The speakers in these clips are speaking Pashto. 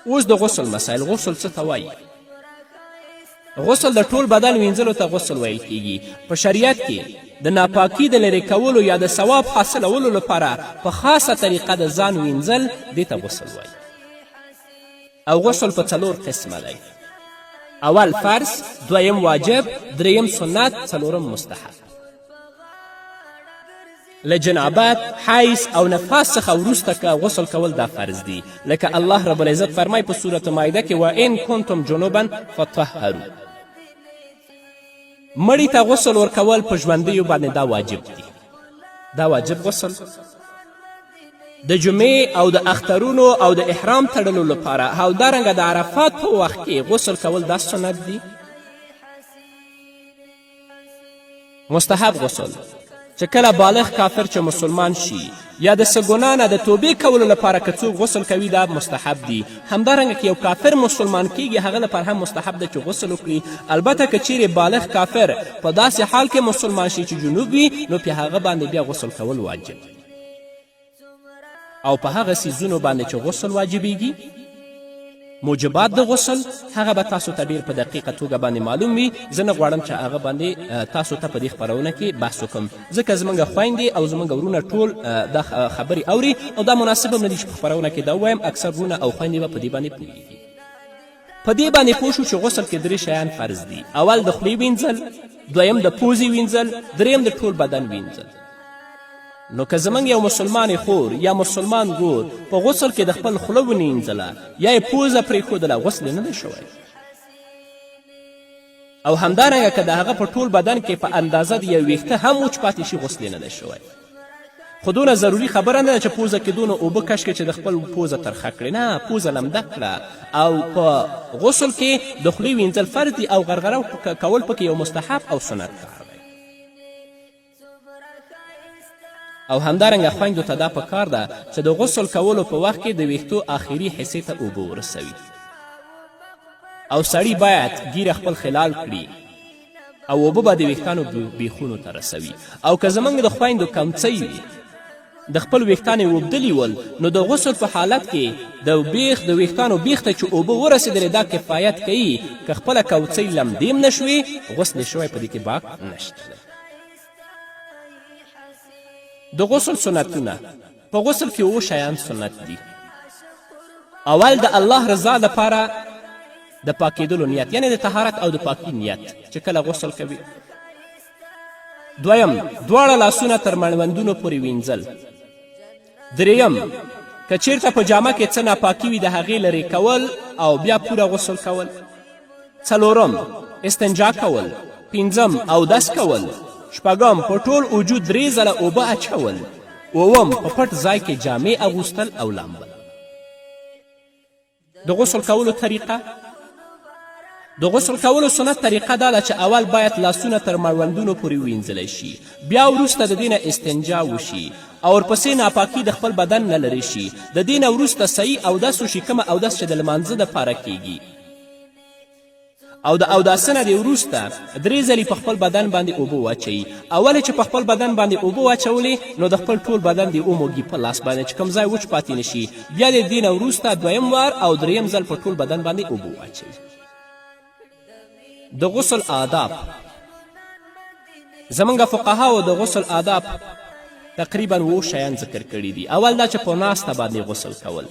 اوس د غسل مسایل. غسل څه ته وایي؟ غسل د ټول بدن وینځلو ته غسل ویل کیږي. په شریعت کې د ناپاکي د لرې کولو یا د ثواب حاصلولو لپاره په خاصه طریقه د ځان وینځل دې ته غسل وایي. او غسل په څلور قسمه دی. اول فرض، دویم واجب، دریم سنت، څلورم مستحب. له جنابت، حیض او نفاس څخه وروسته که غسل کول دا فرض دي، لکه الله رب العزت فرمای په سورة مائده کې وان کنتم جنوبا فطهرو. مړي ته غسل ورکول په ژوندیو باندې دا واجب دي، دا واجب غسل د جمعې او د اخترونو او د احرام تړلو لپاره او دارنګه د عرفات په وخت کې غسل کول دا سنت دي. مستحب غسل چې کله بالغ کافر چې مسلمان شي یا د څه ګناه نه د توبې کولو لپاره که څوک غسل کوي دا مستحب دي. همدارنګه که یو کافر مسلمان کیږي هغه لپاره هم مستحب ده چې غسل وکړي. البته که چیرې بالغ کافر په داسې حال کې مسلمان شي چې جنوب وي نو په هغه باندې بیا غسل کول واجب دي. او په هغه څیزونو باندې چې غسل واجبیږي، موجبات د غسل، هغه به تاسو ته ډیر په دقیقه توګه باندې معلوم وي. زه نه غواړم چې هغه باندې تاسو ته په دې خپرونه کې بحث وکړم، ځکه زموږ خویندې او زموږ ورونه ټول دا خبرې اوري او دا مناسب هم نه دي چې په خپرونه کې دا ووایم. اکثر ورونه او خویندې به په دې باندې پوهیږي. په دې باندې پوه شو چې غسل کې درې شیان فرض دي. اول د خولې وینځل، دویم د پوزې وینځل، دریم د ټول بدن وینځل. نو که زموږ یو مسلمان خور یا مسلمان ورور په غسل کې د خپل خوله ونینځله یا یې پوزه پرېښودله، غسل یې نه دی شوی. او همدارنګه که د هغه په ټول بدن کې په اندازه د یو ویښته هم وچ پاتې شي، غسل یې نه دی شوی. خو دونه ضروري خبره نه ده چې پوزه کې دونه اوبه کش کړې چې د خپل پوزه ترخه کړې، نه، پوزه لمده کړه. او په غسل کې د خولې وینځل فرض دي او غرغره کول پکې یو مستحب او سنت کار دی. او همدارنګه خویندو ته دا په کار ده چې د غسل کولو په وخت کې د ویښتو آخري حصې ته اوبه ورسوي. او سړی باید ږیره خپل خلال کړي او اوبه به د ویښتانو بیخونو ته رسوي. او که زموږ د خویندو کمڅۍ وي، د خپل ویښتان یې اوبدلي ول، نو د غسل په حالت کې د بیخ د ویښتانو بیخ ته چې اوبه ورسېدلې دا کفایت کوي. که خپله کوڅۍ لمدې هم نه شوې، غسل یې شوی، په دې کې باک نشته. د غسل سنتونه. په غسل کې اووه شیان سنت دي. اول د الله رضا لپاره د پاکېدلو نیت، یعنی د طهارت او د پاکي نیت چې کله غسل کوي. دویم دواړه لاسونه تر مړوندونو پورې وینځل. دریم که چیرته په جامه کې څه ناپاکي وي د هغې لرې کول او بیا پوره غسل کول. څلورم استنجا کول. پنځم اودس کول. شپږم په ټول وجود درې ځله اوبه اچول. اووم په پټ ځای کې جامې اغوستل او لامبل. د غسل کولو طریقه. د غسل کولو سنت طریقه دا ده چې اول باید لاسونه تر مړوندونو پورې وینځلی شي، بیا وروسته د دې نه استنجا وشي او ورپسې ناپاکي د خپل بدن نه لرې شي. د دې نه وروسته صحیح اودس وشي، کومه اودس چې د لمانځه دپاره کیږي. او د اوداسه نه دې وروسته درې ځلې په خپل بدن باندې اوبه واچوي. اولې چې په خپل بدن باندې اوبه واچولې نو د خپل ټول بدن دې وموږي په لاس باندې چې کوم ځای وچ پاتې نشي. بیا دې دې نه وروسته دویم وار او دریم ځل په ټول بدن باندې اوبه واچوي. د غسل آداب. زمونږ فقهاو د غسل آداب تقریبا اوو شیان ذکر کړي دي. اول دا چې په ناسته باندې غسل کول،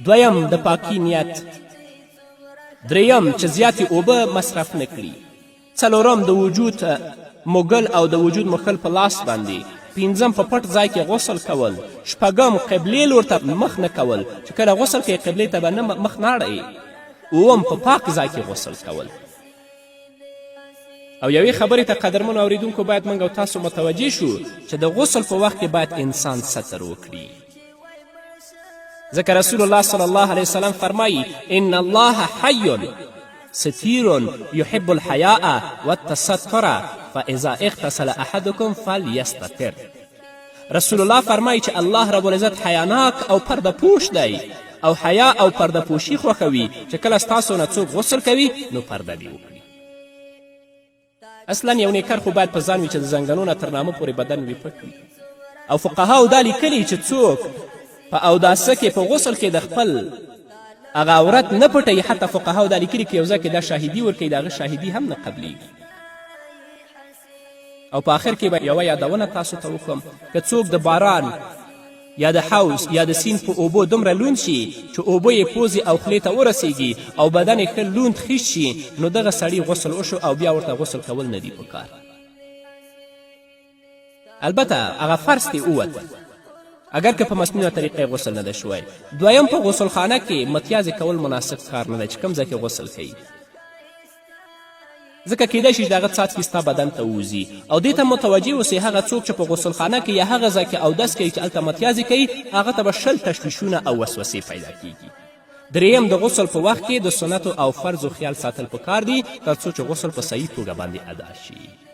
دویم د پاکي نیت، دریم چې زیاتې اوبه مصرف نه کړي، څلورم د وجود موږل او د وجود مښل په لاس باندې، پنځم په پټ ځای کې غسل کول، شپږم قبلې لور ته مخ نه کول چې کله غسل کوي قبلې ته به نه مخ نه اړوي، اووم په پاک ځای کې غسل کول. او یوې خبرې ته قدرمنو اوریدونکو باید موږ او تاسو متوجه شو چې د غسل په وخت کې باید انسان ستر وکړي، ځکه رسول الله صلی الله علیه وسلم فرمایي ان الله حی ستیر يحب الحیاء والتستر فاذا اغتسل احدکم فلیستتر. رسول الله فرمایي چې الله رب العزت حیاناک او پرده پوش دی او حیا او پرده پوشي خوښوي، چې کله ستاسو نه څوک غسل کوي نو پرده دې وکړي. اصلا یو نیکر خو باید په ځان وي چې د زنګنو نه تر نامه پورې بدن وي پټ وي. او فقهاو دا لیکلي چې څوک په اوداسه کې په غسل کې د خپل هغه عورت نه پټوي. حتی فقهاو دا لیکلي که یو ځای کې دا شاهدي ورکوي، د هغه شاهدي هم نه قبلیږي. او په آخر کې به یوه یادونه تاسو ته وکړم، که څوک د باران یا د حوض یا د سیند په اوبو دومره لوند شي چې اوبه یې پوزې او خولې ته ورسیږي او بدن یې ښه لوند خیشت شي، نو دغه سړي غسل وشو او بیا ورته غسل کول نه دي پکار. البته هغه فرض ترې ووت، اګر که په مسنونه طریقه غسل نه دی شوی. دویم، په غسلخانه کې متیازې کول مناسب کار نه دی چې کوم ځای کې غسل کوي، ځکه کیدای شي چې د هغه څاڅکي ستا بدن ته ووځي. او دې ته متوجه اوسئ، هغه څوک چې په غسلخانه کې یا هغه ځای کې اودس کوي چې هلته متیازې کوي، هغه ته به 20 تشویشونه او وسوسې پیدا کیږي. دریم، د غسل په وخت کې د سنتو او فرضو خیال ساتل پکار دي، تر څو چې غسل په صحیح توګه باندې ادا شي.